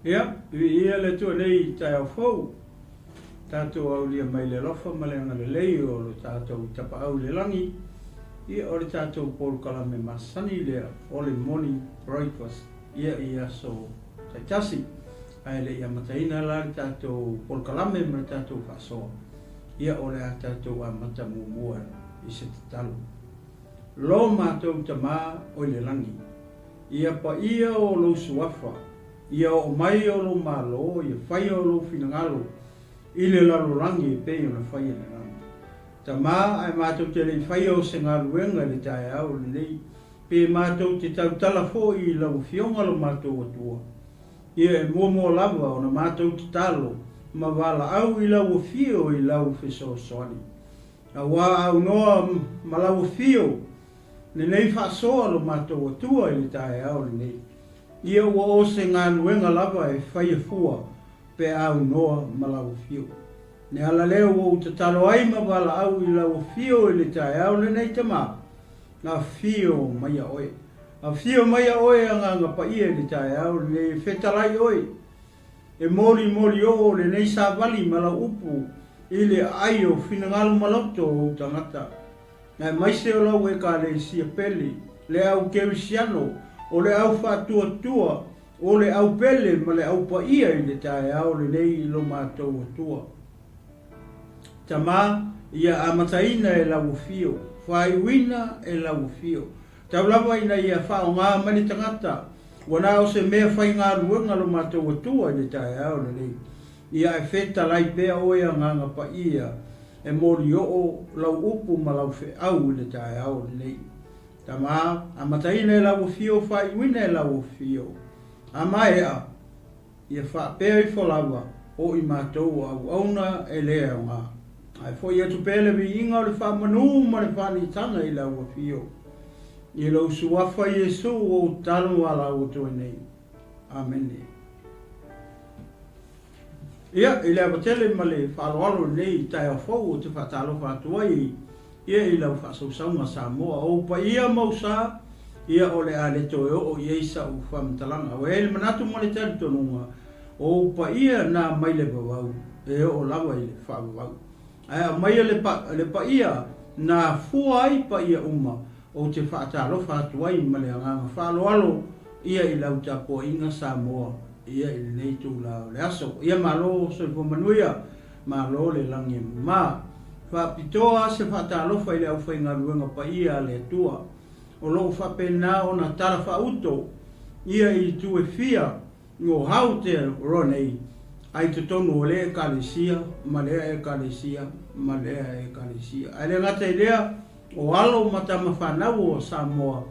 Ia, viia le Atua nei i taeao fou, tatou aulia mai le alofa ma le agalelei o lo tatou Tapaau i le Lagi, ia o le tatou polokalame masani lea o le Morning Breakfast, ia i aso taitasi. Ae le i amataina la le tatou polokalame ma le tatou faasoa, ia o le a tatou amata muamua i se tatalo. Lo matou Tama o i le lagi, ia paia o lou suafa, ia oo mai o lou Malo, ia faia o lou finagalo i le lalolagi e pei ona faia i le lagi. Tama, ae matou te le i faia o se galuega i le taeao lenei, pe matou te tautala foi i lau Afioga lo matou Atua, ia e muamua lava ona matou tatalo ma valaau i lau Afio i lau fesoasoani. Aua aunoa ma lau afio lenei faasoa lo matou Atua i le taeao lenei. Ia ua o se galuega lava e faia fua pe aunoa ma lau afio. Le ala lea ua ou tatalo ai ma valaau i lau afio i le taeao lenei Tama, afio maia oe. Afio maia oe Agaga Paia i le taeao lenei e fetalai oe. E molimoli oo lenei savali ma lau upu i le aai o finagalo maloto o ou tagata, aemaise o lau Ekalesia pele, le au Kerisiano, o le au faatuatua, o le au pele ma le au paia i le taeao lenei i lo matou Atua. Tama, ia amataina e lau afio, faaiuina e lau afio. Tau lava ina ia faaaoga mai le tagata, ua na o se mea faigaluega lo matou Atua i le taeao lenei. Ia e fetalai pea oe Agaga Paia e molioo lau upu ma lau feau i le taeao lenei. Tama, amataina e lau afio, faaiuina e lau afio. A maea, Ia faapea ifo lava, o i matou o auauna e le aoga. Ae foi atu pea le viiga o le faamanu ma le faanitaga i lau Afio, i lou Suafa Iesu ua ou tatalo valaau atu ai nei. Amene. Ia, i le ava tele ma le faaaloalo i lenei taeao fou ou te faatalofa atu ai Ia i lau faasausauga Samoa, o ou paia ma ou sa, ia o le a le toe oo i ai sa'u faamatalaga. Ua i ai le manatu ma le talitonuga, o ou paia na mai le vavau e oo lava i le faavavau. Ae aumaia le, le paia na fua ai paia uma, ou te faatalofa atu ai ma le agaga faaaloalo ia i lau tapuaiga Samoa ia i lenei itula o le aso. Ia malo soifua manuia. Malo le lagi e mama. Faapitoa se faatalofa i le aufaigaluega paia a le Atua, o lo o faapena ona tala faauto ia i itu e fia o Aotearoa nei, a i totonu o lea Ekalesia ma lea Ekalesia ma lea Ekalesia. Ae le gata i lea, o alo ma tama fanau o Samoa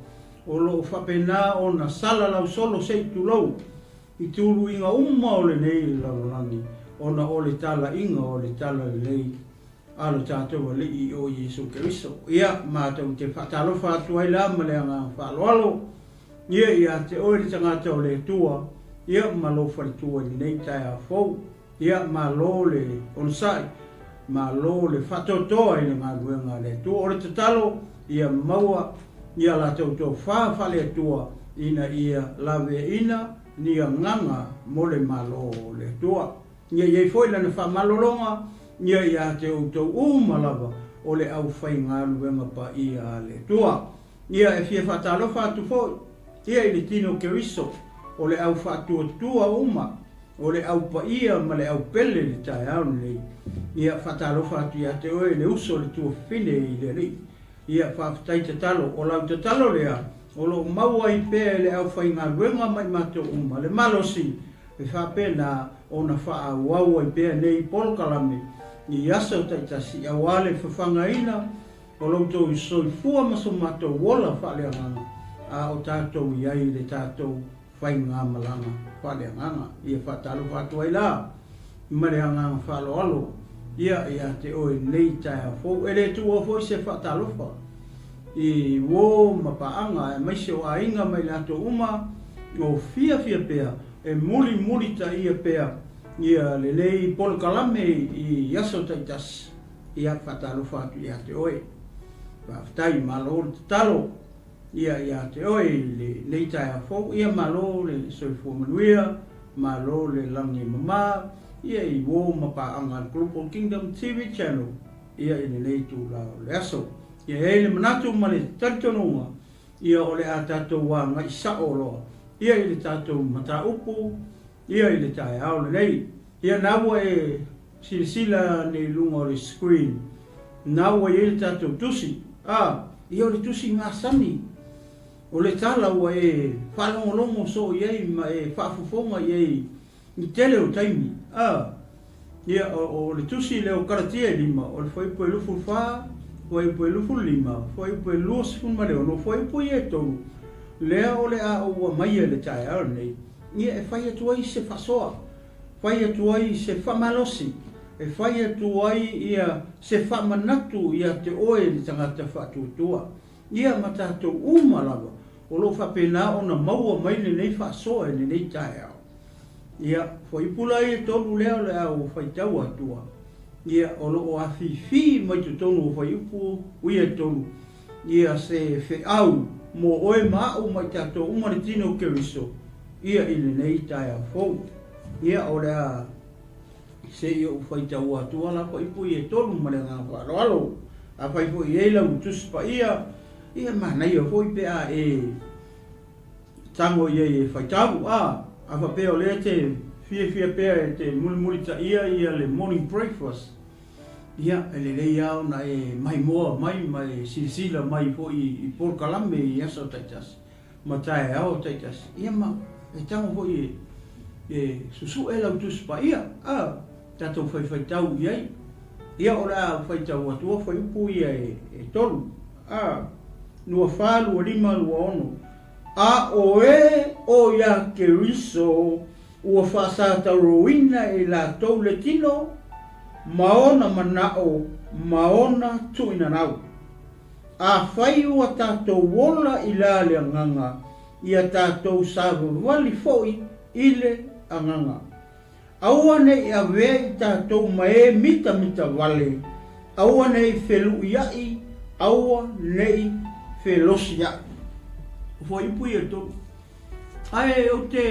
o lo o faapena ona salalau solo se i tulou I tuluiga uma o lenei lalolagi, ona o le talaiga o le talalelei a lo tatou Alii o Iesu Keriso. Ia, matou te faatalofa atu ai la ma le agaga faaaloalo, ia ia te oe le tagata o le Atua, ia ma lou faletua i lenei taeao fou. Ia, malo le onosai, malo le faatoatoa i le galuega a le Atua. O le tatalo, ia maua ia latou tofa faale-Atua ina ia laveaina ni agaga mo le Malo o le Atua. Ia i ai foi Lana faamalologa ia ia te outou uma lava o le aufaigaluega paia a le Atua. Ia e fia faatalofa atu foi ia i le tino o Keriso, o le au faatuatua uma, o le au paia ma le au pele i le taeao lenei. Ia faatalofa atu ia te oe le uso le tuafafine i le Alii. Ia faafetai tatalo, o lau tatalo lea o lo o maua ai pea e le aufaigaluega ma i matou uma le malosi e faapena ona faaauau ai pea nei polokalame i aso taitasi aua le fafagaina O lo outou soifua ma so matou ola faaleagaga, a o tatou i ai i le tatou faigamalaga faaleagaga. Ia faatalofa atu ai la ma le agaga faaaloalo ia ia te oe i lenei taeao fou. E le tuua foi se faatalofa i uo ma paaga aemaise o aiga ma i latou uma o fiafia pea e mulimulitaia pea ia lenei polokalame i aso taitasi. Ia, faatalofa atu ia te oe. Faafetai, malo le tatalo ia ia te oe i lenei taeao fou. Ia malo le soifua manuia. Malo le lagi mama, ia i uō ma paaga a le Global Kingdom TV Channel, ia i lenei itula o le aso. Ia e i ai le manatu ma le talitonuga, ia o le a tatou agai sao loa, ia i le tatou mataupu, ia i le taeao lenei. Ia na ua e silasila ane i luga o le screen, na ua i ai le tatou tusi, a, ia o le tusi masani. O le tala ua e faalogologo soo i ai ma e faafofoga i ai i tele o taimi, a, ia, o, o le tusi lea o Kalatia e lima, o le fuaiupu e 24, fuaiupu e 25, fuaiupu e 26, fuaiupu ia e tolu, lea o le a ou aumaia i le taeao lenei, ia e fai atu ai se faasoa, fai atu ai se faamalosi, e fai atu ai ia se faamanatu ia te oe le tagata faatuatua. Ia ma tatou uma lava o lo o faapena ona maua mai lenei faasoa i lenei taeao. Ia, fuaiupu la ia e tolu lea o le a ou faitau atua, ia, o lo o afifi mai totonu o fuaiupu ia e tolu, ia se feau mo oe ma a'u ma i tatou uma le tino o Keriso, ia i lenei taeao fou. Ia, o le a Se i ou faitaua atu ala fuaiupu ia e tolu ma le agaga faaaloalo. Afai foi e i ai lau Tusi Paia, ia e manaia foi pe a e tago i ai e faitau. A, a faapea o lea e te fiafia pea e te mulimulitaia ia le morning breakfast, ia e lelei lava ona e maimoa mai ma e silasila mai foi i polokalame i aso taitasi. ma taeao taitasi, ia ma e tago foi e susue lau Tusi Paia, a tatou faifaitau i ai. Ia o le a faitau atu a fuaiupu ia e tolu, a, 24, 25, 26, A o e o iā Keriso ua faasatauroina e latou le tino ma ona manao ma ona tuuinanau. Afai ua tatou ola i la le Agaga, ia tatou savavali foi i le Agaga. Aua ne i avea i tatou ma e mitamita vale, aua ne i feluʻiaʻi, aua ne i felosiaʻi. O fuaiupu ia e tolu. Ae ou te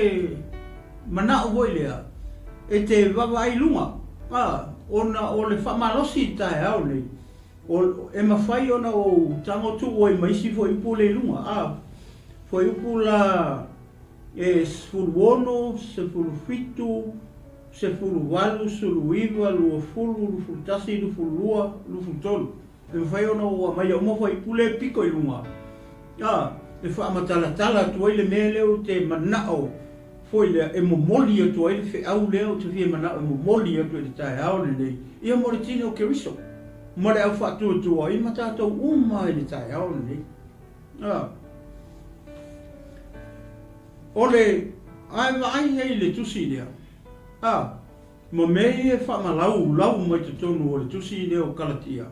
manaʻo foi lea, e te vaavaai i luga, a, ona o le faamalosi i le taeao nei, O, e mafai ona ou tago tuu ai ma isi fuaiupu lea i luga, a, fuaiupu la e 16, 17, 18, 19, 20, 21, 22, 23. E mafai ona ou aumaia uma fuaiupu lea e piko i luga, a, e faamatalatala atu ai le mea lea ou te manao foi lea e momoli atu ai le feau lea ou te fia manao e momoli atu i le taeao lenei, ia mo le tino o Keriso, ma le au faatuatua i ma tatou uma i le taeao lenei. A. O le, a e vaai ai i le tusi lea, a, Ma mea ia e faamalaulau mai totonu o le tusi lea o Kalatia,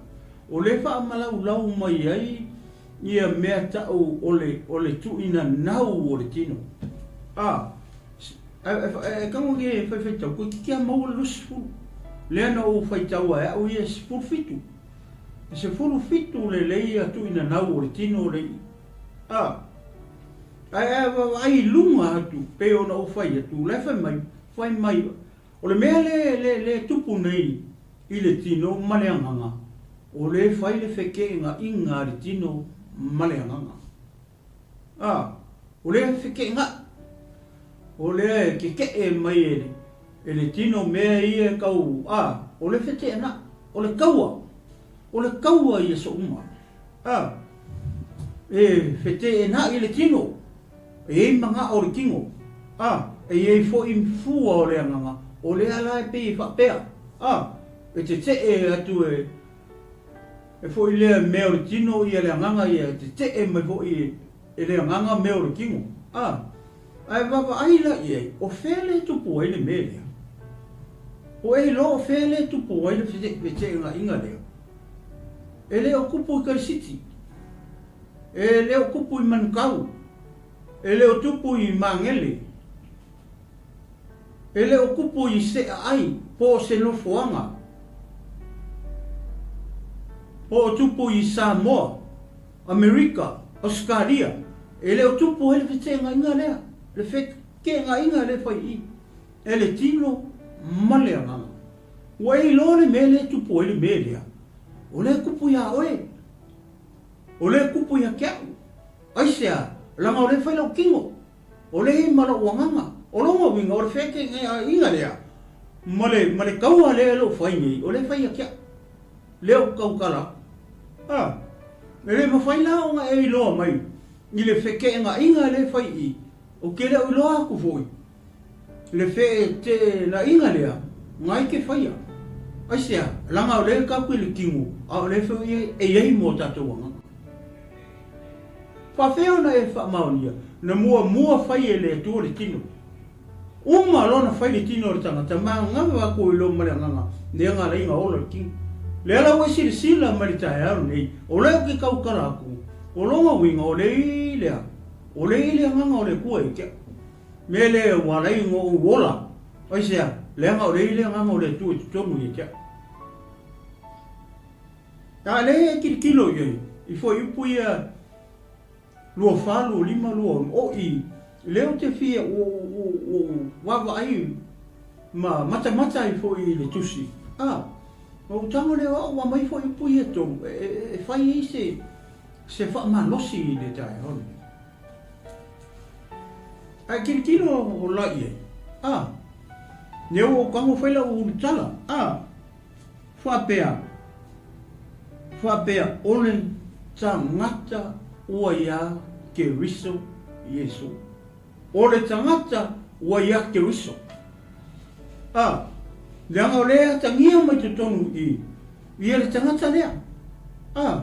o lea e faamalaulau mai ai ia mea tau o le, o le tuuina nau o le tino. A, e tago nei e faifaitau, toeitiiti lava maua le 20. Lea na ou faitaua e au ia e 17. E 17 lelei ia tuuina nau o le tino o le i'i. A, ae a vaavaai i luga atu, pei ona ou fai atu, la e fai mai, Fai mai, o le mea le, le, le tupu nei i le tino ma le agaga, o le fai le fekeegaʻiga a le tino ma le agaga. A, o lea fekeegaʻi, o lea e kekeʻe mai e le, e le tino mea ia e kau, a, o le feteenaʻi, o le kaua, o le kaua i aso uma. A, e feteenaʻi le tino, E i ai manaʻo o le tino, a e i ai foi fua o le agaga, o lea la e pei e faapea, a e teteʻe atu e, e foi lea mea o le tino ia le agaga ia e teteʻe mai foi e le agaga mea o le tino, a ae vaavaai la i ai, o fea lea e tupu ai le mea lea? O e iloa o fea lea e tupu ai le feteʻegaʻiga lea? E le o tupu i Karisiti. E le o tupu i Manukau. E le o tupu i Magele. E le o tupu i Seaai po o se nofoaga. Po o tupu i Samoa, Amerika, Ausekalia. E le o tupu ai le feteegaiga lea, le fekeegaiga lea e fai i i. E le tino ma le agaga. Ua e iloa le mea lea e tupu ai le mea lea, o lea e kupu iā oe. O lea e kupu ia te a'u. Aisea? Leaga o lea e fai la'u tino. O lea e i ai ma la'u agaga. O lona uiga, o le fekeaiga lea ma le, ma le taua lea e le o fai nei, o lea e fai ia te a'u. Lea ou te tautala atu. A, e le mafai la ona e iloa mai i le fekeaiga lea e fai i i, ou te le o iloa atu foi le feeteenaiga lea na ai ke faia. Aisea? Leaga o lea e tatou i le tino, a o lea foi e i ai mo tatou agaga. Faafefea ona e faamaonia? Na muamua fai e le Atua le tino. Uma lona fai le tino o le tagata, manava atu i loma ma le agaga, lea na alai na ola le tino. Lea la ua e silasila mai le taeao lenei, o lea ou te tautala atu, o lona uiga o le i lea, o le i le agaga o le Atua ia te au. Mea lea ua ala ai ona ou ola, aisea? Leaga o lea i le agaga o le Atua i totonu ia te au. A lea e tilotilo i ai i fuaiupu ia 24, 25, 26, o i lea ou te fia ua ou vaavaai ma matamata ai foi i le tusi, a, ona ou tago lea o au ua aumai fuaiupu ia e tolu e fai ai se faamalosi i le taeao lenei. Ae tilotilo o la i ai, a, lea ua ou tago fai lau ulutala, a, faapea, faapea o le tagata ua iā Keriso Iesu. O le tagata ua iā Keriso. A, leaga o lea e atagia mai totonu i ia le tagata lea. A,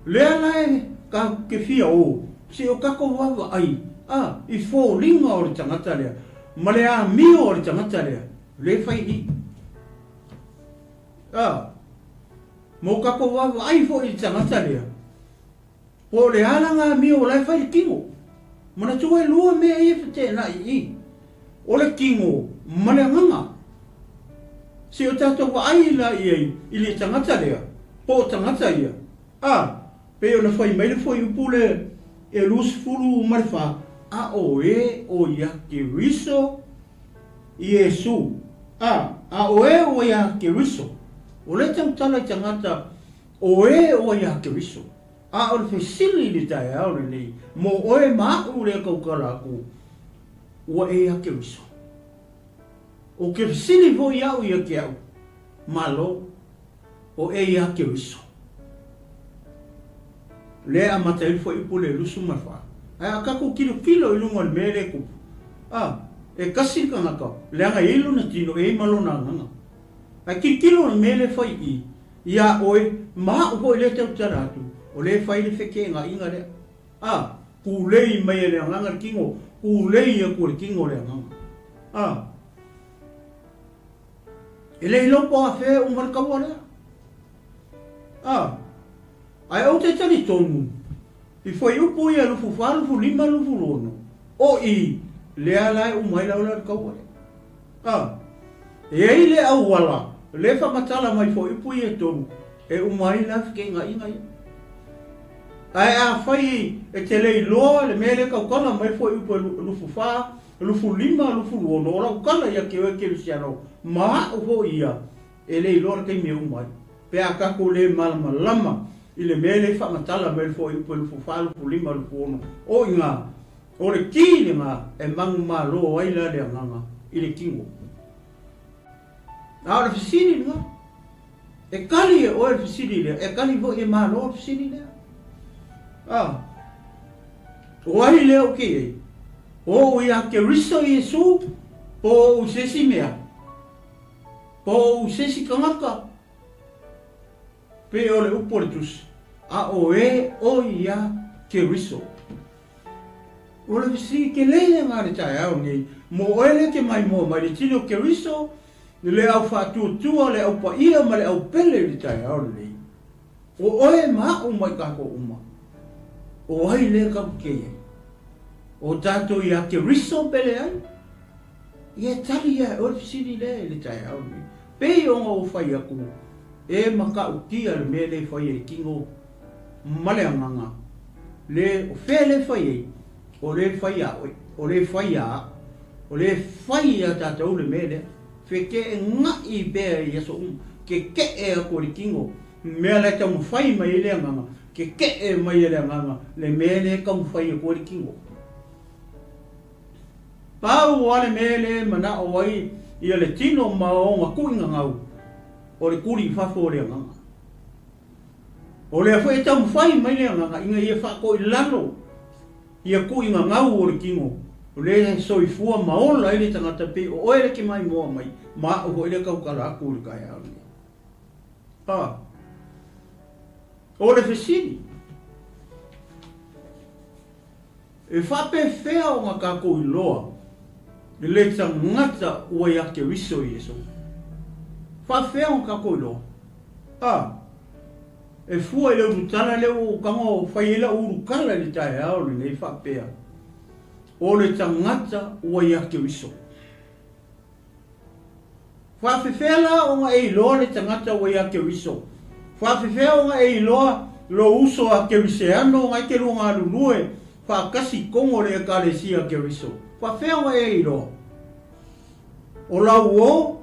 lea la e tatou te fia o, se o tatou vaavaai, a, i foliga o le tagata lea, ma le amio o le tagata lea, lea e fai i i. A, ma o tatou vaavaai foi i le tagata lea, Po o le a la ngā amio o la e fai le tino. Manatua e lua mea ia e feteenai i i. O le tino ma le agaga. Se o tatou vaai la i ai i le tagata lea, po o tagata ia, a, pei ona fai mai le fuaiupu le e 24, a o e o ia Keriso Iesu, a, a o e o ia Keriso. O le tautala i tagata O e ua iā Keriso, a o le fesili i le taeao lenei, mo oe ma aʻu lea tautala aku, ua e iā Keriso? O ke fesili foi aʻu ia te aʻu, Malo, o e iā Keriso? Lea e amata ai le fuaiupu le 24. Ae a tatou tilotilo i luga o le mea lea e tupu, a, e tasi le tagata, leaga e i ai lona tino, e i ai ma lona agaga. Ae tilotilo i le mea lea e fai i i, iā oe, ma aʻu foi lea tautala atu, o lea e fai le fekegaʻiga lea. A, kūlei mai e le agaga le tino, kūlei aku e le tino le agaga. A, e le iloa po o afea e uma le kaua lea. A, ae ou te talitonu, I fuaiupu ia lufu fa, lufu lima, lufu lono, o i lea la e uma ai la ola le kaua lea. A, e ai le auala, le whamatala mai fuaiupu ia e tolu, e uma ai la fekeingaiga ia. Ae afai e te le iloa le mea lea tautala mai fuaiupu e lufu fa, lufu lima, lufu luono, o lau tala ia te oe kerisiano, ma a'u foi ia, e le iloa le taimi e uma ai. Pe a tatou le malamalama i le mea lea e faamatala mai le fuaiupu e 24, 25, 26, o i ina, o le ki lena e manumalo ai la le agaga i le tino. A o le fesili lena, e kali e oe le fesili lea, e kali foi e Malo le fesili lea. A, o ai lea ou te i ai? O ou iā Keriso Iesu, po o ou i se isi mea? Po o ou i se isi tagata? Pei o le upu o le Tusi, a o e o ia Keriso. O le fesili tele lena i le taeao nei, mo oe lea te maimoa mai le tino Keriso, le au faatuatua, le au paia ma le au pele i le taeao lenei. O oe ma aʻu ma i tatou uma, o ai lea tatou te i ai? O tatou iā Keriso pe leai? Ia e tali ia e oe le fesili lea i le taeao lenei. Pei ona ou fai atu, e matautia le mea lea e fai ai tino ma le agaga, le, o fea lea e fai ai? O lea e fai iā oe, o lea e fai iā aʻu. O lea e fai ia tatou le mea lea. Fekeega'i pea i aso uma, keke'e atu e le tino, mea la e taumafai mai ai le agaga, keke'e mai e le agaga le mea lea e taumafai atu ai le tino. Pau lava le mea lea e mana'o ai ia le tino ma ona tu'igagau, o le tuli i fafo o le agaga. O lea foi e taumafai mai le agaga ina ia faatoilalo ia tuuigagau o le tino, o lea e soifua ma ola ai le tagata pei o oe le ke maimoa mai ma a'u foi lea tautala atu i le taeao lenei. A o le fesili, E faapefea ona tatou iloa le tagata ua ia Keriso Iesu? Faafefea ona tatou iloa? A, e fua i le ulutala lea ua ou tago fai ai lau ulutala i le taeao lenei faapea, o le tagata ua ia Keriso. Faafefea la ona e iloa le tagata ua ia Keriso? Faafefea ona e iloa lou uso a Keriseano ona e te lua galulue faatasi i totonu o le Ekalesia Keriso? Faafefea ona e iloa? O lau o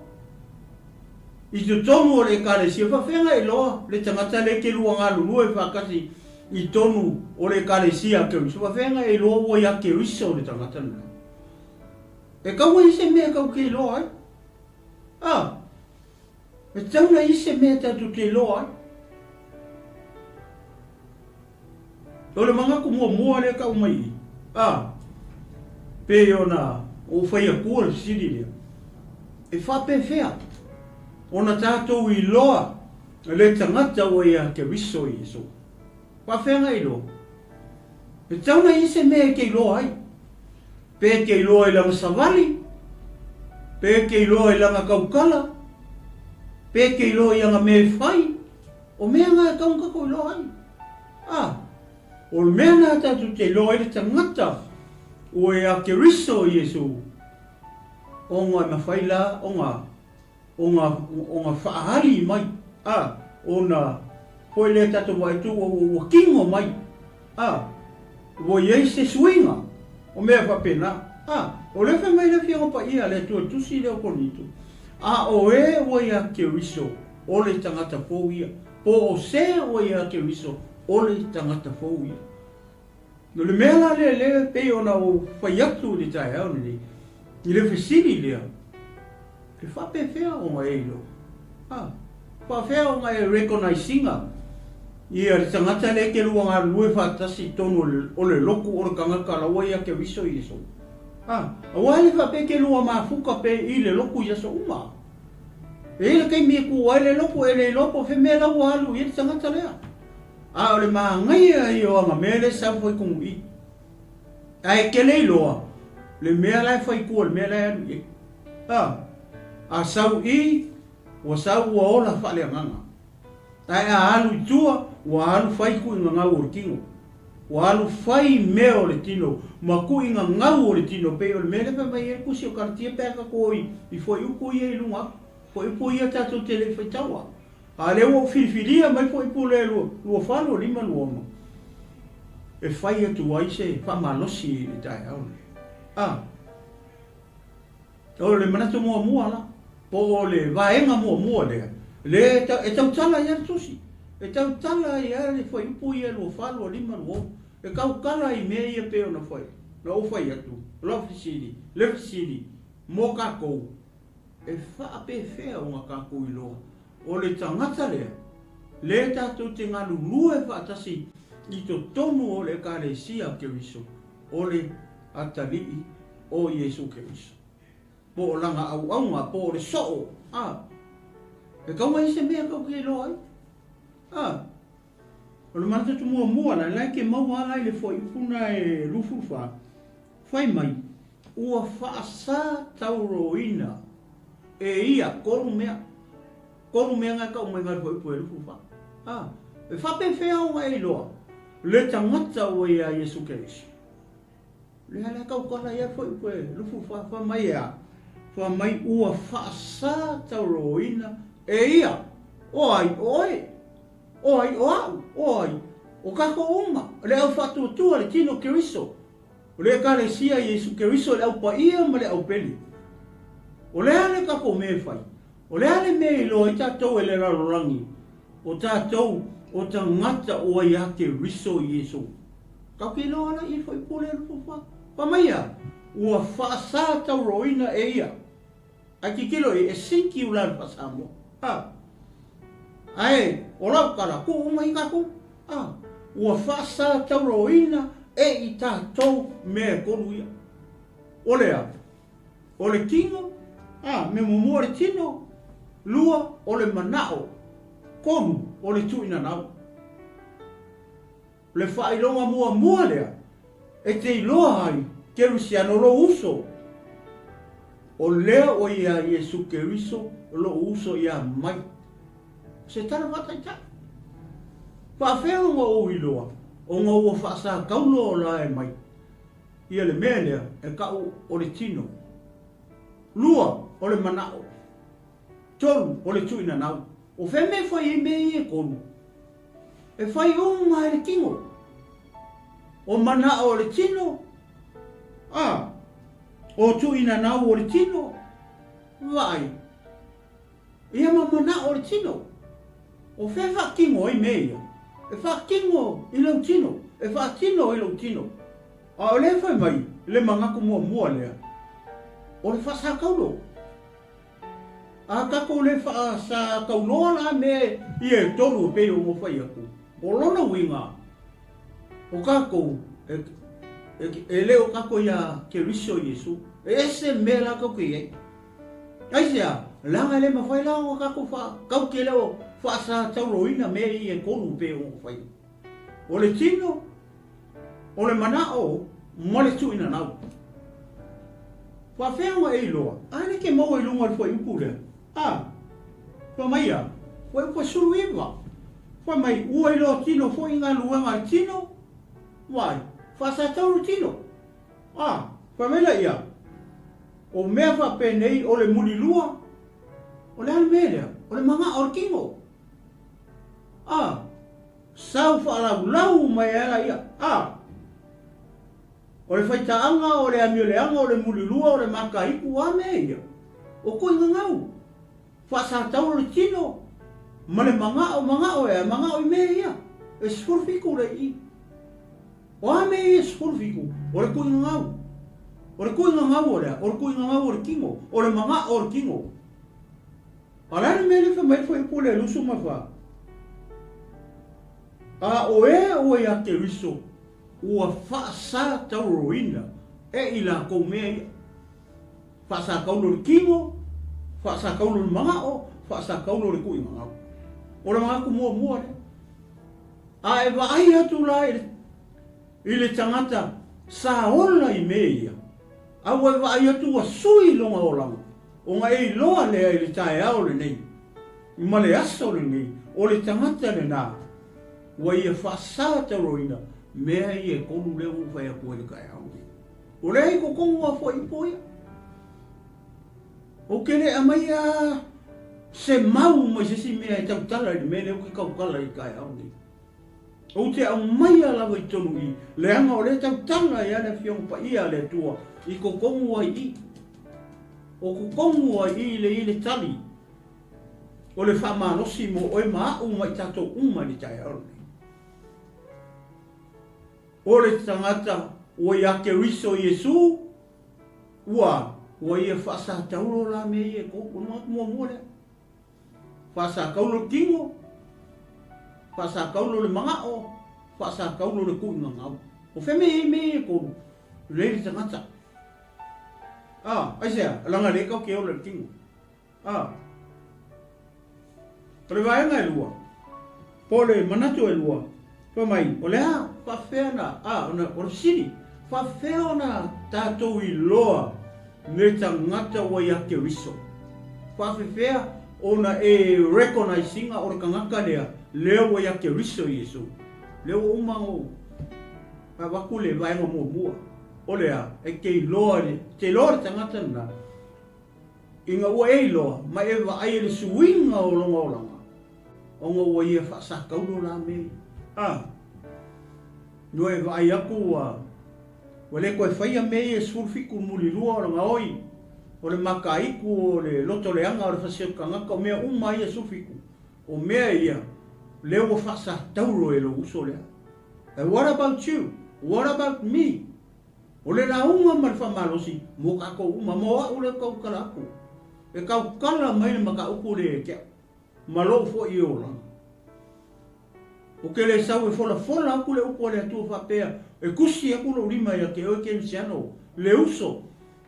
i totonu o le Ekalesia, faafefea ona e iloa le tagata lea e te lua galulue faatasi i totonu o le Ekalesia Keriso? Faafefea ona e iloa ua ia Keriso le tagata lena? E tau ai se mea tatou te iloa ai. A, e tatau ona i ai se mea tatou te iloa ai. O le manatu muamua lea tau mai i, a, pei ona ou fai atua le fesili lea, e faapefea ona tatou iloa le tagata ua ia Keriso Iesu? Faafefea ona e iloa? E tatau ona i ai se mea e te iloa ai. Pe e te iloa i lana savali, pe e te iloa i lana tautala, pe e te iloa i ana mea e fai, o mea na e tatau ona tatou iloa ai. A, o le mea na tatou te iloa ai le tagata ua ia Keriso Iesu, ona e mafai la ona ona ona faaali mai a ona foi lea tatou vaai atu ua ua kino mai a ua iai se suiga o mea faapena a o lea fai mai le afioga paia a le Atua tusi lea o Korinito a o e ua ia Keriso o le tagata fou ia po o se ua ia Keriso o le tagata fou ia. O le mea la lea lea e pei ona ou fai atu i le taeao lenei, i le fesili lea, e faapefea ona e iloa? A, faafefea ona e recognise ina ia le tagata lea e te lua galulue faatasi i totonu o le lotu o le tagata la ua ia Keriso i aso uma? A, aua e le faapea e te lua mafuta pe i le lotu i aso uma. E i ai le taimi e tu ai le lotu e le iloa po o fea mea la ua alu i ai le tagata lea. A o le manaia ia o ana mea lea e sau fai tonu i. Ae e te le iloa le mea la e fai i tua le mea la e alu i ai. A, a sau i, ua sau ua ola faaleagaga. Ae a alu i tua, ua alu fai tuuigagau o le tino. Ua alu fai mea o le tino ma tuuigagau o le tino pei o le mea lea fai mai ai le Tusi o Kalatia pe a tatou o i fuaiupu ia i luga atu. Fuaiupu ia tatou te le i faitaua. A lea ua ou filifilia mai foi pule 24 5 26 e fai atu ai se faamalosi i le taeao lenei. A, o le manatu muamua la, po o le vaega muamua lea, lea e tautala ai lava le tusi, e tautala ai lava le fuaiupu ia 24 25 26, e tautala i mea ia pei ona fai, na ou fai atu, o lau fesili, le fesili mo tatou, E faapefea ona tatou iloa o le tagata lea, lea tatou te galulue faatasi i totonu o le Ekalesia a Keriso, o le Atalii o Iesu Keriso, po o lana auauna, po o le soo, a? E tau ai se mea tatou te iloa ai, a? O le manatu muamua la, la e te maua la i le fuaiupu na e 24, Fai mai, ua faasatauroina e ia kolu mea, kolu mea nga e kau mai nga fuaiupu e 24. A, e faapefea ona e iloa le tagata ua ia Iesu Keriso? Lea la e tautala ia fuaiupu e 24, fai mai e a? Fai mai ua faasatauroina e ia, o ai o oe? O ai o a'u? O ai o kakou uma? Le au faatuatua le tino Keriso. O le Ekalesia Iesu Keriso le Au Paia ma le Au Pele. O le a le tatou mea e fai? O le a le mea e iloa ai tatou e le lalolagi o tatou o tagata ua iā Keriso Iesu? Tatou te iloa la i foi pule le fofa. Fa mai a, ua faasa tauroina e ia. Ae tilotilo i e sinki ula le faa-Samoa. A. Ae o lau tala, tuu uma i tatou. A. Ua faasa tauroina e i tatou mea e tolu ia. O le a? O le tino, a, mea muamua o le tino, lua, o le manao, tolu, o le tuuinanau. Le faailoga muamua lea e te iloa ai Kerisiano lou uso, o lea ua iā Iesu Keriso lou uso iā mai. O se tala faataitai. Faafea ona ou iloa ona ua faasakaulo o la e mai ia le mea lea e kau o le tino. Lua, o le manao. Tolu, o le tuuinanau. O fea mea e fai ai mea ia e tolu? E fai uma e le tino. O manao o le tino, a, o tuuinanau o le tino, vaai, ia ma manao o le tino. O fea e faatino ai mea ia? E faatino i lou tino, e faatino i lou tino. A o lea e fai mai le manatu muamua lea, o le faasakaulo. A tatou le faasatauloa la mea ia e tolu e pei ona fai atu, o lona uiga, o tatou, e le o tatou ia Keriso Iesu, e ese mea la tatou te i ai. Aisea? Leaga e le mafai la ona tatou tatou te le o faasatauloina mea ia e tolu e pei ona fai atu. O le tino, o le manao ma le tuuinanau. Faafea ona e iloa? A lea e te maua i luga o le fuaiupu lea. A, fai mai ia, fuaiupu e 19. Fai mai, ua iloa tino foi galuega a le tino, vaai, faasatau le tino. A, fai mai laia, o mea faapenei o le mulilua, o le a le mea lea? O le manao o le tino. A, sau faalaulau mai ai laia, a, o le faitaaga, o le amioleaga, o le mulilua, o le makaipu, a mea ia, o koigagau, faasatau o le tino, ma le magao, magao e a, magao i mea ia, e 17 le i. O a mea ia e 17, o le koigagau. O le koigagau o le a? O le koigagau o le tino, o le magao o le tino. A o le a le mea lea fai mai le fuaiupu lea 24? A o e ua iā Keriso, ua faasatauroina e i lakou mea ia. Faasakaulo le tino, faasakaulo le manao, faasakaulo le tuuigagau. O le manatu muamua lea. A e vaai atu la i le tagata sa ola i mea ia, a ua e vaai atu ua sui lona olaga, Ona e iloa lea i le taeao lenei ma le aso lenei, o le tagata lena ua ia faasatauroina mea ia e tolu lea ua ou fai atu ai i le taeao lenei. O lea i totonu a fuaiupo ia. Ou te le aumaia se mau mai se isi mea e tautala i le mea lea ou te tautala i le taeao lenei. Ou te aumaia lava i totonu i, leaga o lea e tautala ai lava le Afioga Paia a le Atua i totonu ai i. O totonu ai i le i le tali o le faamalosi mo oe ma a'u ma i tatou uma i le taeao lenei. O le tagata ua iā Keriso Iesu, ua, ua ia faasataulo la mea ia e kou, o le manatu muamua lea. Faasakaulo le tino, faasakaulo le manao, faasakaulo le tuuigagau. O fea mea i mea ia e tolu? Lelei le tagata. A, aisea? Leaga lea tatou te ola i le tino. A. O le vaega e lua, po o le manatu e lua, fai mai, o le a faafefea ona, a, ona, o le fesili, faafefea ona tatou iloa le tagata ua ia Keriso? Faafefea ona e recognise ina o le tagata lea, lea ua ia Keriso Iesu? Lea ua uma ona ou avatu le vaega muamua, o le a? E te iloa, te iloa le tagata lena, Ina ua e iloa, ma e vaai i le suiga o lona olaga, ona ua ia faasakaulo la mea ia. A, ua e vaai atu ua, Ua le toe faia mea ia e 17 mulilua o le gaoi, o le makaiku, o le loto leaga, o le fasioti tagata, o mea uma ia e 17, o mea ia lea ua faasatauro e lou uso lea. And what about you? What about me? O le lauga ma le faamalosi mo tatou uma, mo au lea e tautala atu. E tautala mai le mataupu lea ia te au, ma lou foi olaga. Ou te le sau e folafola atu le upu a le Atua faapea, E tusi atu lou lima ia te oe Kerisiano, le uso,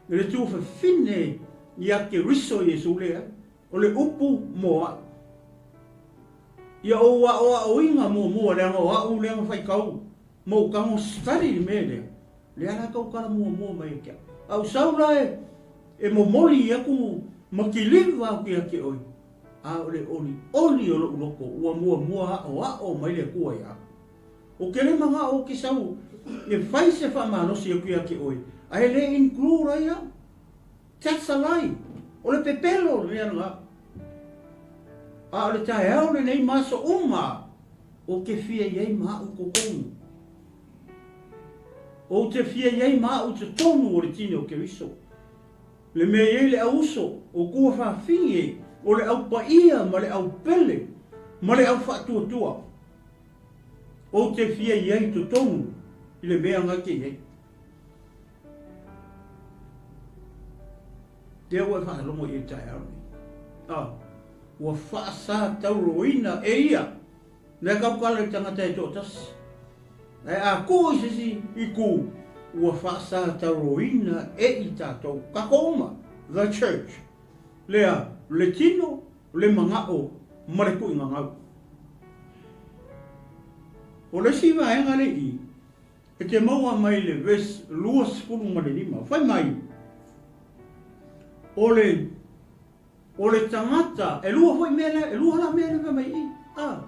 le tuafafine ia Keriso Iesu leai. O le upu mo au. Ia ou aoaoina muamua leaga o au lea na faitau ma ou tago study le mea lea, lea la tautala muamua mai ia te au. A ou sau la e momoli atu ma kiliva atu ia te oe, a o le olioli o lou loto ua muamua aoao mai le Atua ia au. Ou te le manao ou te sau e fai se faamalosi atu ia te oe, ae le include ai au. That's a lie. O le pepelo le mea lena. A o le taeao lenei ma aso uma ou te fia i ai ma au i totonu. Ou te fia i ai ma au i totonu o le tino o Keriso. Le mea e i ai le au uso, o tuafafine, o le au paia ma le au pele ma le au faatuatua. Ou te fia i ai i totonu i le mea na te i ai. Lea ua e faalogo i ai i le taeao lenei. A, ua faasatauroina e ia Mea tautala i le tagata e toatasi. Ae a tuu i se isi itu, ua faasatauroina e i tatou, tatou uma, the church, lea le tino, le manao ma le tuuina gau. O le isi vaega le i, e te maua mai le verse 25, fai mai, o le O le tagata, e lua foi mea lea, e lua la mea lea fai mai i i. A,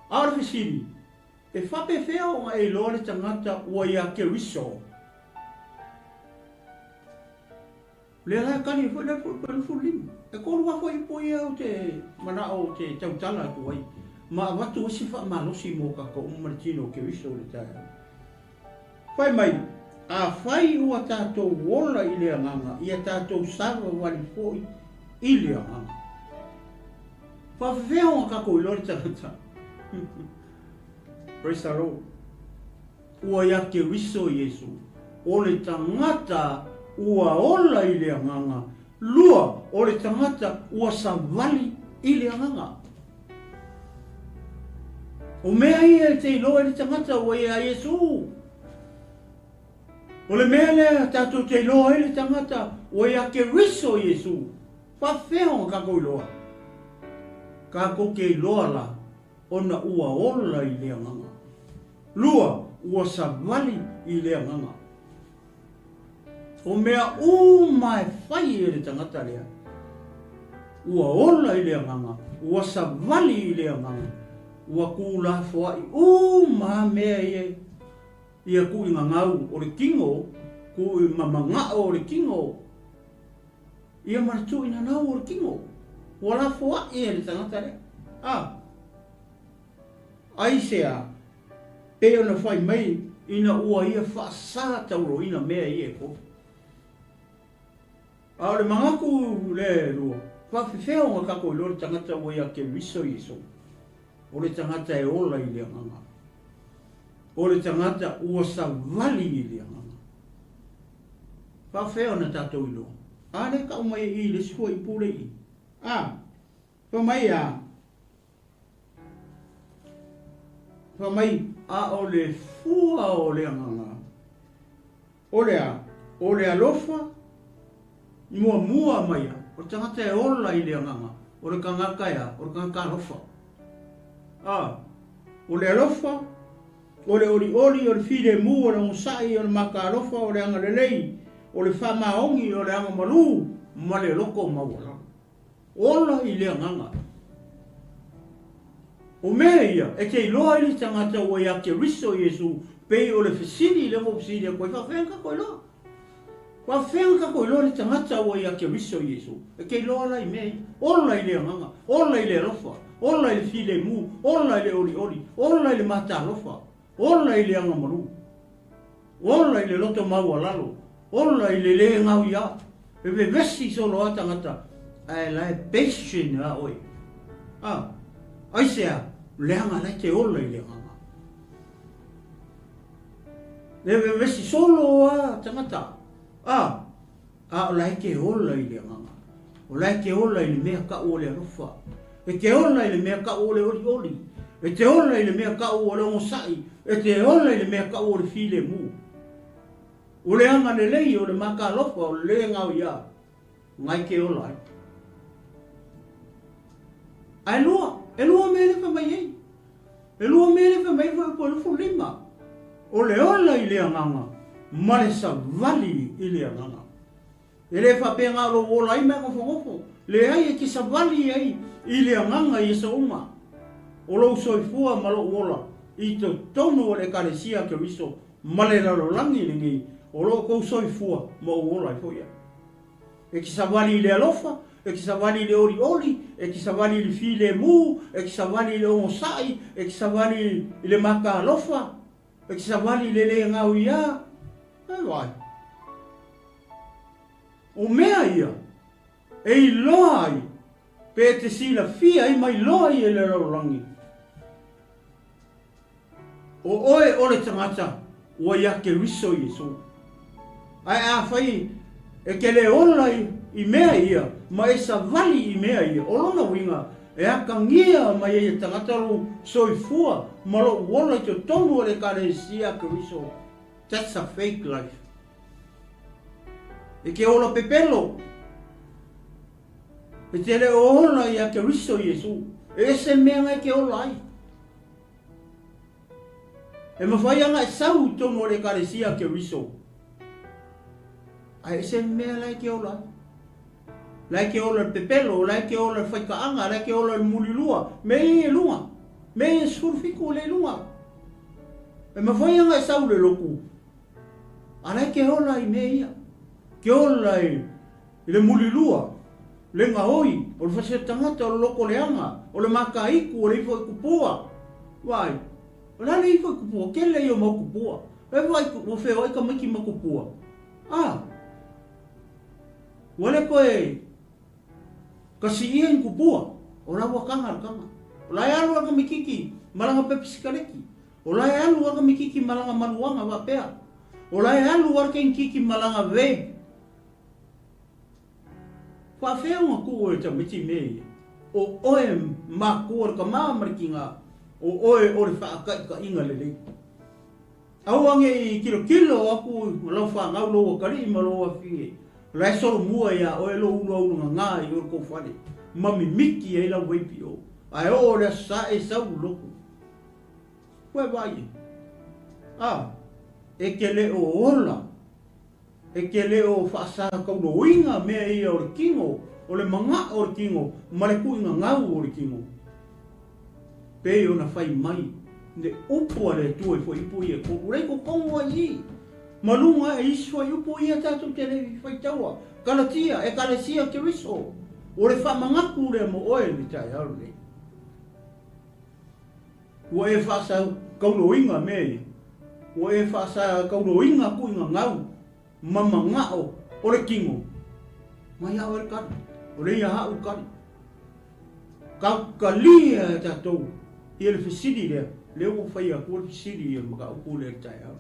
a o le fesili, e faapefea ona e iloa le tagata ua ia Keriso? Lea la e tali ai foi le 25. E tolu lava foi upu ia ou te manao ou te tautala atu ai ma avatu ai se faamalosi mo tatou uma ma le tino o Keriso i le taeao. Fai mai, Afai ua tatou ola i le Agaga, ia tatou savavali foi i le Agaga. Faafefea ona tatou iloa le tagata? Praise the Lord. Ua ia Keriso Iesu, o le tagata ua ola i le Agaga, lua, o le tagata ua savali i le Agaga. O mea ia e te iloa i le tagata ua ia Iesu. O le mea lea tatou te iloa ai le tagata ua ia Keriso Iesu. Faafefea ona tatou iloa? Tatou te iloa la ona ua ola i le Agaga. Lua, ua savali i le Agaga. O mea uma e fai e le tagata lea, ua ola i le agaga, ua savali i le agaga, ua kulafoai uma a mea ia ia tuuina gau o le tino, tuui ma manao o le tino, ia ma le tuuina gau o le tino. Ua lafoai e le tagata lea. A. Aisea? Pei ona fai mai ina ua ia faasatauroina mea ia e tolu. A o le manatu le lua, faafefea ona tatou iloa le tagata ua ia Keriso Iesu? O le tagata e ola i le Agaga. O le tagata ua savali i le Agaga. Faafefea ona tatou iloa? A lea e tau mai e i le isi fuaiupu le i. A, fai mai a, Fai mai, a o le fua o le agaga, o le a? O le alofa muamua mai a, o le tagata e ola i le agaga, o le tagata e a? O le tagata alofa. A, o le alofa, o le olioli, o le filemu, o le onosai, o le makaalofa, o le agalelei, o le faamaoni, o le agamalu, ma le loto maualalo. Ola i le agaga. O mea ia, e te iloa ai le tagata ua ia Keriso Iesu, pei o le fesili lea ua ou fesili atu ai, faafefea ona tatou iloa? Faafefea ona tatou iloa le tagata ua ia Keriso Iesu? E te iloa la i mea ia. Ola i le agaga, ola i le alofa, ola i le filemu, ola i le olioli, ola i le matalofa, ola i le agamalu. Ola i le loto maualalo, ola i le lē gaoiā. E vevesi solo a tagata, ae la e patient a oe. A, aisea? Leaga la e te ola i le agaga. E vevesi solo a tagata, a, A o la e te ola i le agaga. O la e te ola i le mea kau o le alofa. E te ola i le mea kau o le olioli. E te ola i le mea kau o le onosai. E te ola i le mea kau o le filemu. O le agalelei, o le makaalofa, o le lē gaoiā, na e te ola ai. Ae lua, e lua mea lea e fai mai ai. E lua mea lea e fai mai ai foi upu e 25, o le ola i le agaga ma le savali i le agaga. E le faapea na o lou ola ai ma e nofonofo, leai e te savali ai i le agaga i aso uma o lou soifua ma lou ola i totonu o le Ekalesia a Keriso ma le lalolagi lenei o lo outou soifua ma ou ola ai foi au. E te savali i le alofa, e te savali i le olioli, e te savali i le filemu, e te savali i le onosai, e te savali i le mata alofa, e te savali i le lē gaoiā. E vaai. O mea ia e iloa ai pe e te silafia ai ma iloa ai e le lalolagi. O oe o le tagata ua iā Keriso Iesu. Ae afai e te le ola i mea ia ma e savali i mea ia, o lona uiga e akagia mai ai e tagata lou soifua ma lou ola i totonu o le Ekalesia a Keriso. That's a fake life. E te ola pepelo. E te le o ola iā Keriso Iesu. E ese mea na e te ola ai. E mawhai ana e sau i tonu o le Ekalesia a Keriso. Ae ese mea la e ke ola ai. La e ke ola le pepelo, la e ke ola le whaikaaga, la e ke ola le mulilua, me ia e lunga, me ia e 17 le lunga. E mawhai ana e sau le loku, a la e ke ola i mea ia. Ke ola i I le mulilua, le gaoi, o le fasetagata, o le lokoleaga, o le makaiku, o le ifo i kupua. Vaai, o le a le ifo i kupua? Kele ia o mau kupua. E vaai, ua feoai tamaiti ma kupua. A, ua le toe kasiia ni kupua, o la ua kaga le kaga. O la e alu a tamaititi ma lana pepa sikaleki. O la e alu a tamaititi ma lana maluaga faapea. O la e alu a le tamaititi ma lana vape. Faafea ona tuu e tamaiti mea ia? O oe makua le tama ma le tiga, o oe o le faataitaiga lelei. Aua ne i tilotilo aku lau fanau, lou atalii ma lou afafine, o la e solomua iā oe lou uluaulugagā i o le tou fale, ma mimiti ai lau vaipio, ae oo le aso sa e sau i lotu. Ua e vaai i ai? A, e te le o ola. E te le o faasakauloina mea ia o le kino, o le manaʻo o le kino, ma le kuʻina gau o le kino. Pei ona fai mai le upu a le Atua i fuaiupu ia e tolu, lei totonu ai i i, ma luga ae i isi fuaiupu ia tatou te le i faitaua, Kalatia, Ekalesia Keriso, o le faamanatu lea mo oe i le taeao lenei. Ua e faasakauloina mea ia. Ua e faasakauloina kuʻina gau ma manaʻo o le kino. Mai a oe le kali. O le ia haʻu kali. Kaukalia e tatou ia le fesili lea, lea ua fai atu le fesili i le mataupu lea i le taeao.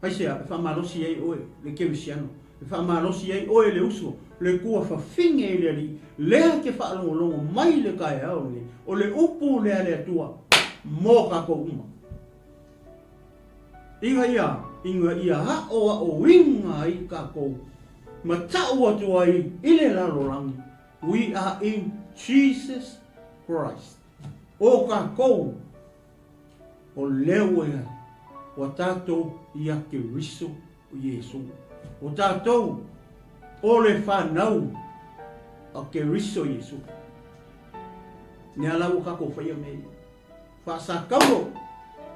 Aisea e faamalosi ai oe le kerisiano, e faamalosi ai oe le uso, le tuafafine i le Alii, lea e te faalogologo mai le taeao lenei, o le upu lea a le Atua mo tatou uma. Ina ia, ina ia aʻoaʻoina ai tatou ma taʻu atu ai i le lalolagi, we are in Jesus Christ. O tatou O lea ua i ai, ua tatou ia Keriso o Iesu. O tatou o le fanau a Keriso Iesu. Mea la ua tatou faia mea ia. Faasakaulo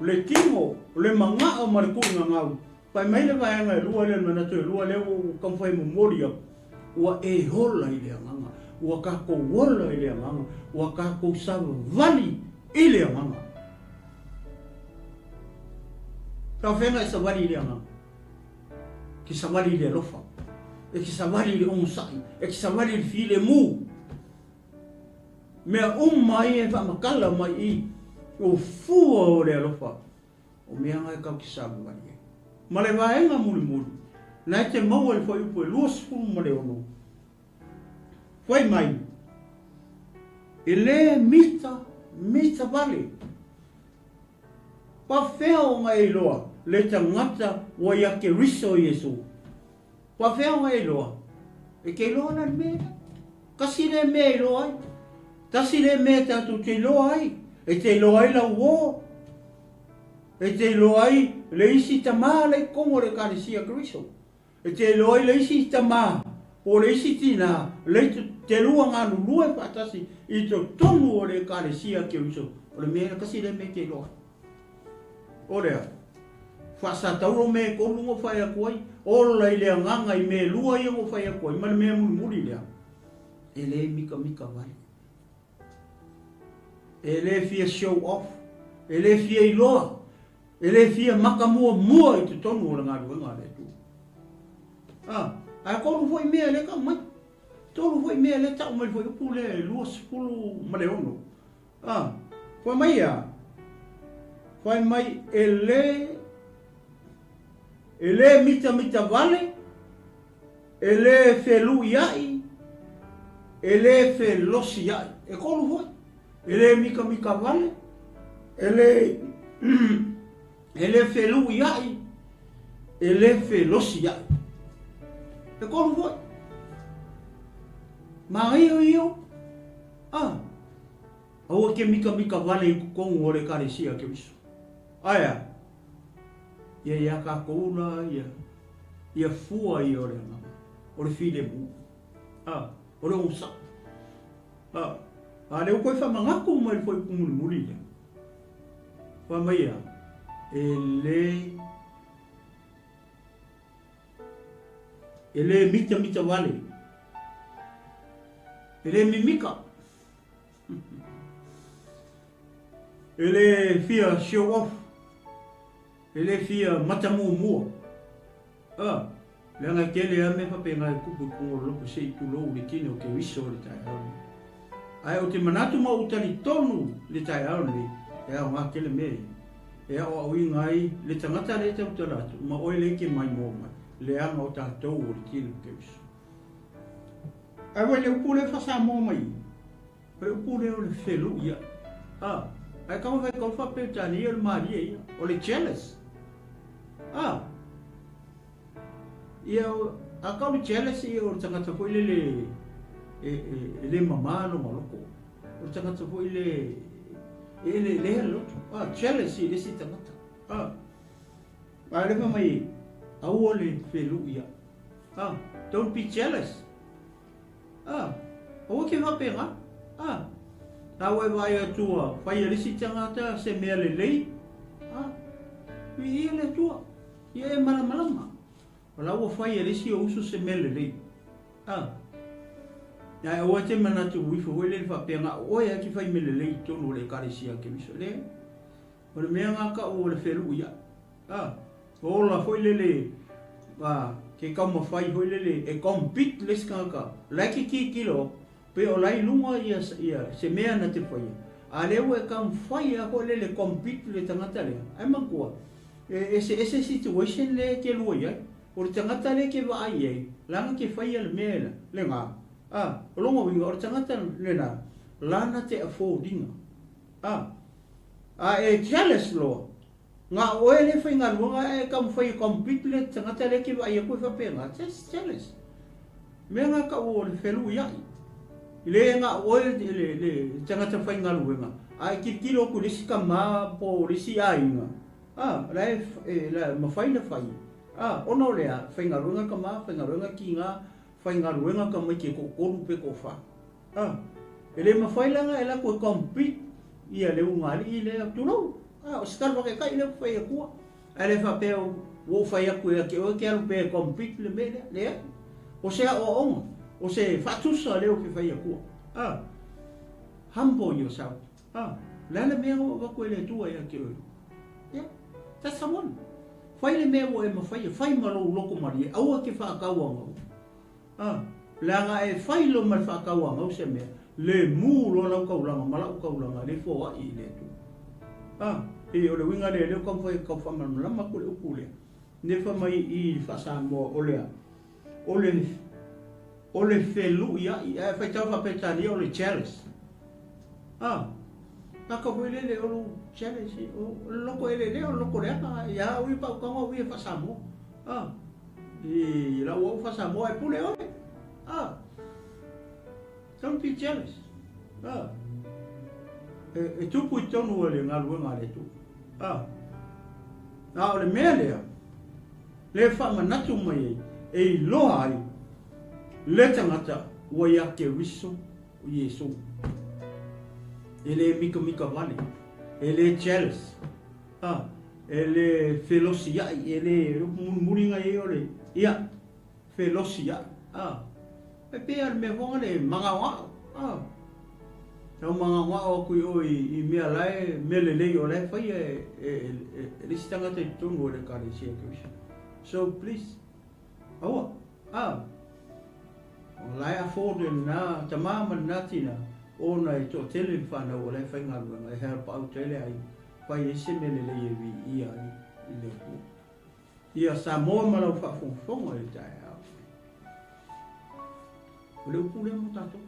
le kino, le manao ma le kuʻigagau. Pae mai le vaega e lua lea, le manatu e lua lea ua ou taumafai e momoli atu, ua e ola i le agaga, ua tatou ola i le agaga, ua tatou savavali i le agaga. Faafeaga e savali i le agaga. E te savali i le alofa. E te savali i le onosai. E te savali i le filemu. Mea uma ia e faamatala mai i o fua o le alofa, o mea na e tatou te savavali ai. Ma le vaega mulimuli, na e te maua i le fuaiupu e 26, fai mai, E le mita, mita vale. Pafea ona e iloa le tagata ua ia Keriso Iesu? Pafea ona e iloa? E te iloa la le mea lea. Tasi lea mea e iloa ai. Tasi lea mea tatou te iloa ai. E te iloa ai lau uo. E te iloa ai le isi tama la i totonu o le Ekalesia Keriso. E te iloa ai le isi tama po o le isi tina le te lua galulue faatasi i totonu o le Ekalesia Keriso. O le mea tasi lea mea e te iloa ai. O lea, faasatauro mea e kolu na ou fai atu ai, ola i le agaga i mea e lua ia na ou fai atu ai, ma le mea mulimuli lea, e le mikamika vale. E le fia show off, e le fia iloa, e le fia maka muamua i totonu o le galuega a le Atua. A, ae kolu foi mea lea tau mai. Tolu foi mea lea tau mai le fuaiupu lea e 26. A, fai mai a, fai mai e le, e le mitamita vale, e le feluiaʻi, e le felosiaʻi. E kolu foi. E le mikamika vale, e le, e le feluiaʻi, e le felosiaʻi. E kolu foi. Manaia ia. A, aua e te mikamika vale i totonu o le Ekalesia a Keriso. Ae a? Ia iā tatou la ia, ia fua ia o le agaga, o le filemu, a, o le onosai. A, a lea ua toe faamanatu mai le fuaiupu mulimuli lea. Fai mai a, e le, e le mitamita vale, e le mimika. E le fia show off, e le fia matamuamua. A, leaga e tele lava mea faapena e tupu i totonu o le loto se i tulou le tino o Keriso i le taeao lenei. Ae ou te manatu ma ou talitonu i le taeao lenei, e aoga tele mea ia. E aoaoina ai le tagata lea e tautala atu, ma oe lea e te maimoa mai, leaga o tatou o le tino o Keriso. Ae ua i le upu lea faa-Samoa mai i, o le upu lea o le feluʻi aʻe. A, ae kau fai kau faa-Peretania o le malie ia, o le jealous. A, ia, a kau le jealous ia o le tagata foi lele e, e, e le mamā lona loto. O le tagata foi le e eleelea le loto. A, jealous i le isi tagata. A, a le fai mai, aua le feluʻi aʻe. Ah, don't be jealous. Ah, aua ke faapena. Ah, a ua e vaai atu ua fai e le isi tagata se mea lelei. Ah, viia le Atua, ia e malamalama. O la ua fai e le isi ou uso se mea lelei. Ah, ae aua e te manatu ifo foi lele faapea na o oe lava e te fai mea lelei i totonu o le Ekalesia a Keriso. Leai. O le mea na kau o le feluʻi aʻe. A, ola foi lele, a, ke taumafai foi lele e compete le isi tagata, la e te tilotilo pe o la i luga ia, ia se mea na te faia, a lea ua e taumafai lava foi lele e compete le tagata lea, ae manatua, e eseese situation lea e te lua i ai. O le tagata lea e te vaai i ai, lana te faia le mea lena, a, o lona uiga, o le tagata lena, lana te afford ina. A, a e jealous loa, Na o oe le faigaluega ae taumafai e compete le tagata lea e te vaai atu e faapena, just jealous. Mea na tau o le feluiai. Le na o oe le, le tagata faigaluega, ae tilotilo atu i le isi tama po o le isi aiga, a, la e, e, la e mafai ona fai, a, ona o le a, faigaluega tama, faigaluega tiga, faigaluega tamaiti e toatolu pe toafa. A, e le mafai la ona e alu atu e compete ia le ulugalii lea, tulou, a, o se tala faataitai lea ua fai atua. Ae le faapea ua ou fai atu ia te oe e te alu pea e compete le mea lea. Leai. O se aoaoga, o se faatusa lea ou te fai atua. A, humble yourself. A, o le a le mea ua avatu e le Atua ia te oe? Yeah, that's the one. Fai le mea ua e mafaia, fai ma lou loto malie, aua e te faatauagau. A, leaga e fai loa ma le faatauagau se mea, le mu loa lau taulaga ma la'u taulaga e le foa'i i le Atua. A, pei o le uiga lea lea ua taumafai e tau faamalamalama atu le upu lea, lea fai mai i i le faa-Samoa o le a? O le, o le felu'ia'i, ae faitau faa-Peretania o le jealous. A, taka foi lele o lou jealous, o le loto eleelea o le loto leaga, ia au ia pa'u tago au ia faa-Samoa. A. I lau au faa-Samoa e pule oe. Ah. Don't be jealous. Ah. E, e tupu i tonu o le galuega a le Atua. Ah. A o le mea lea, le faamanatu mai ai, e iloa ai le tagata ua ia Keriso o Iesu. E le mikamika vale, e le jealous. A, e le felosiaʻi, e le mulimuliga i ai o le, ia, felosiaʻi, a. E pei lava o le mea foi lea e magaogao, a. Tau magaogao atu i o i mea la e, mea lelei o la e faia e, e, e, e le isi tagata i totonu o le Ekalesia Keriso. So, please, aua, a. O la e afford e lena tama ma lena tina ona e toatele le fanau o la e faigaluega e help out ai le aiga. Fai ai se mea lelei e viia ai i le Atua. Ia Samoa ma lau faafogafoga i le taeao nei. O le upu lea mo tatou,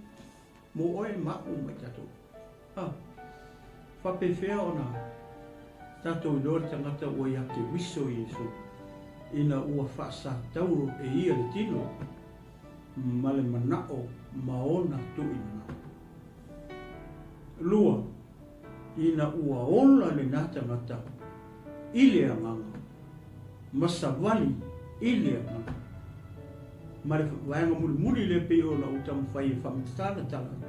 mo oe ma au ma i tatou. Ha, faapefea ona tatou iloa le tagata ua ia Keriso Iesu ina ua faasatauro e ia le tino ma le manao ma ona tuuina. Lua, ina ua ola lena tagata i le agaga ma savali i le agaga. Ma le vaega mulimuli lea pei ona ou taumafai e faamatatalatala atu,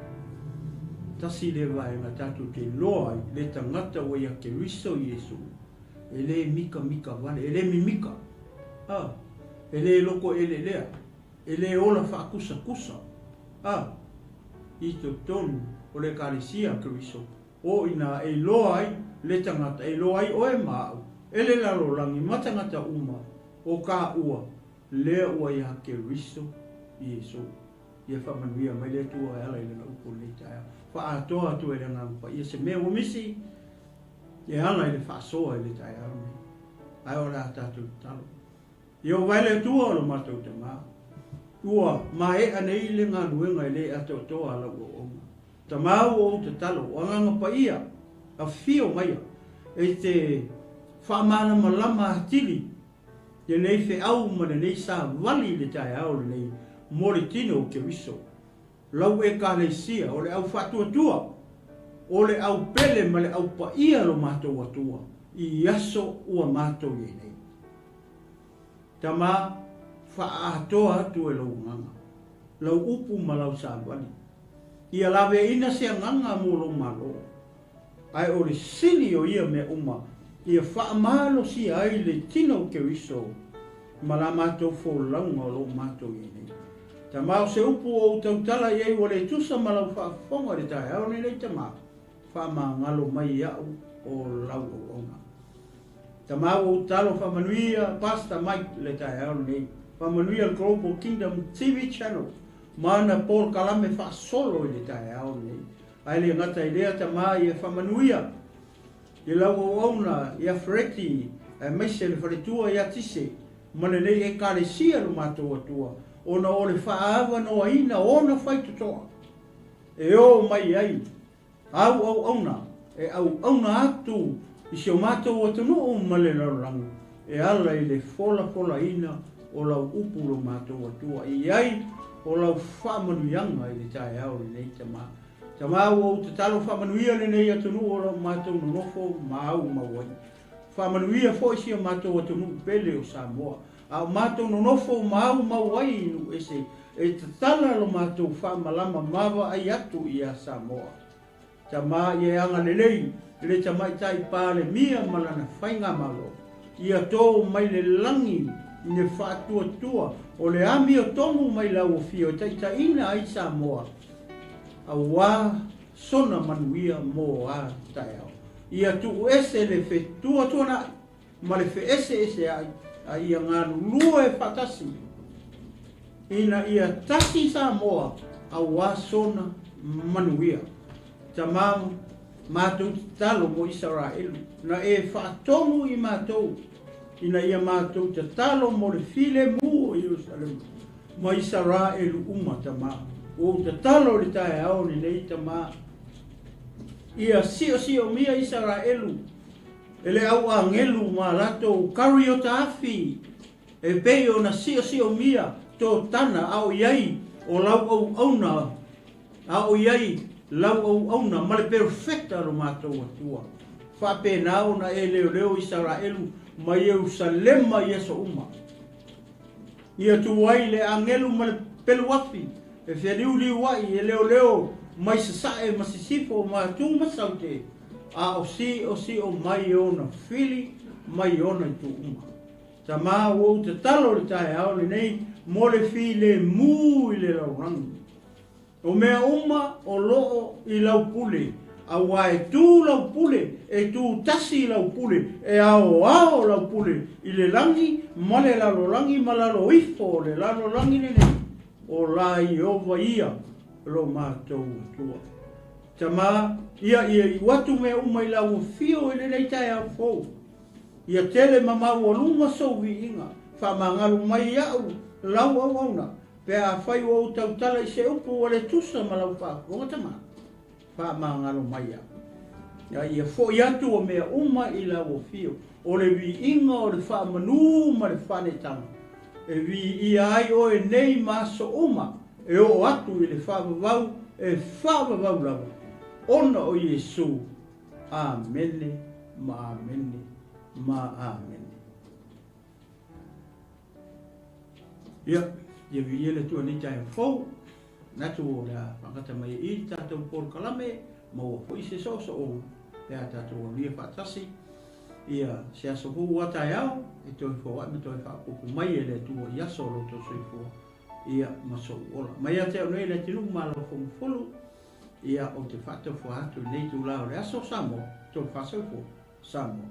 tasi lea vaega tatou te iloa ai le tagata ua ia Keriso Iesu, e le mikamika vale, e le mimika, a, e le loko eleelea, e le ola faakusakusa, a, i totonu o le Ekalesia a Keriso, o inā e iloa ai le tagata, e iloa ai oe ma au, e le lalolagi ma tagata uma o ka ua, lea ua iā Keriso Iesu. Ia faamanuia mai le Atua e ala i Lana upu o lenei taeao. Faaatoa atu e le Agaga Paia se mea ua misi e ala i le faasoa i le taeao lenei. Ae o le a tatou tatalo. Ia ua vae le Atua o lo matou Tama, ua maea nei le galuega e le atoatoa a lau auauna. Tama ua ou tatalo, o Agaga Paia, afio maia, e te faamalamalama atili lenei feau ma lenei savali i le taeao lenei mo le tino o Keriso, lau Ekalesia, o le au faatuatua, o le au pele ma le au paia lo matou Atua i aso ua matou i ai nei. Tama, faaatoa atu e lou agaga, lau upu ma lau savali. Ia laveaina se agaga mo lou Malo. Ae o le sili o ia mea uma, ia faamalosia ai le tino o Keriso ma la matou folauga o lo o matou i ai nei. Tama, o se upu ua ou tautala i ai ua le tusa ma lau faafofoga i le taeao lenei, Tama, faamagalo mai iaʻu o lau auauna. Tama ua ou talo faamanuia Pastor Mike le taeao lenei. Faamanuia le Global Kingdom TV Channel ma ana polokalame faasolo i le taeao lenei. Ae le gata i lea tama ia faamanuia i lau auauna ia Fereti aemaise le faletua ia Tise ma lenei Ekalesia lo matou Atua ona o le faaavanoaina ona faitotoa e o mai ai Āu auauna e auauna atu i si o matou atunuu ma le lalolagi e ala i le folafolaina o lau upu lo matou Atua i ai o lau faamanuiaga i le taeao lenei Tama. Tama ua ou tatalo faamanuia lenei atunuu o lo matou nonofo ma au mau ai. Faamanuia foi si o matou atunuu pele o Samoa a o matou nonofo ma au mau ai i nuu ese e tatala lo matou faamalama maavaai atu ia Samoa. Tama ia e agalelei le Tamaitai Palemia ma lana faigamalo, ia tō mai le lagi i le faatuatua o le amiotonu mai lau afio e taitaiina ai Samoa aua sona manuia mo a taeao. Ia tuu ese le fetuatuanai. ma le feeseeseai, a ia galulue faatasi ina ia tasi Samoa aua sona manuia. Tama, matou tatalo mo Isaraelu, na e faatonu i matou ina ia matou tatalo mo le filemu o Ierusalema ma Isaraelu uma, Tama. Ua ou tatalo i le taeao lenei, Tama, ia siosiomia Isaraelu e le au agelu ma latou kariota afi e pei ona siosiomia Totana a o i ai o lau auauna A o i ai lau auauna ma le perofeta lo matou Atua. Faapena ona e leoleo Isaraelu ma Ierusalema i aso uma. Ia tu ai le agelu ma le pelu afi e feliuliuai e leoleo mai sasae ma sisifo ma atu ma saute, a o siosio mai ona fili mai ona itu uma. Tama, ua ou tatalo i le taeao lenei mo le filemu i le lalolagi. O mea uma o lo o i lau pule, aua e tu lau pule, e tu tasi lau pule, e aoao lau pule i le lagi ma le lalolagi ma lalo ifo o le lalolagi lenei, o la Ieova ia lo matou Atua. Tama, ia ia iu atu mea uma i lau afio i lenei taeao fou. Ia tele ma maualuga sou viiga, faamagalo mai iaʻu lau auauna, Pe afai ua ou tautala i se upu ua le tusa ma lau faafofoga tama, faamagalo mai au. A ia foi atu o mea uma i lau afio, o le viiga o le faamanū ma le faanetaga, e viia ai oe nei ma aso uma, e oo atu i le faavavau e faavavau lava, ona o Iesu. Amene ma amene ma amene. Ia, ia viia le Atua i lenei taeao fou. Manatu o le a faagata mai ai i le tatou polokalame, maua foi se soosooga pe a tatou aulia faatasi ia se aso fou a taeao e toe foai ma toe faaopoopo mai e le Atua i aso o lo outou soifua ia ma sou ola. Mai ia te au nei le atunuu ma lau Fono ia ou te faatofa atu i lenei itula o le aso Samoa, tofa soifua Samoa.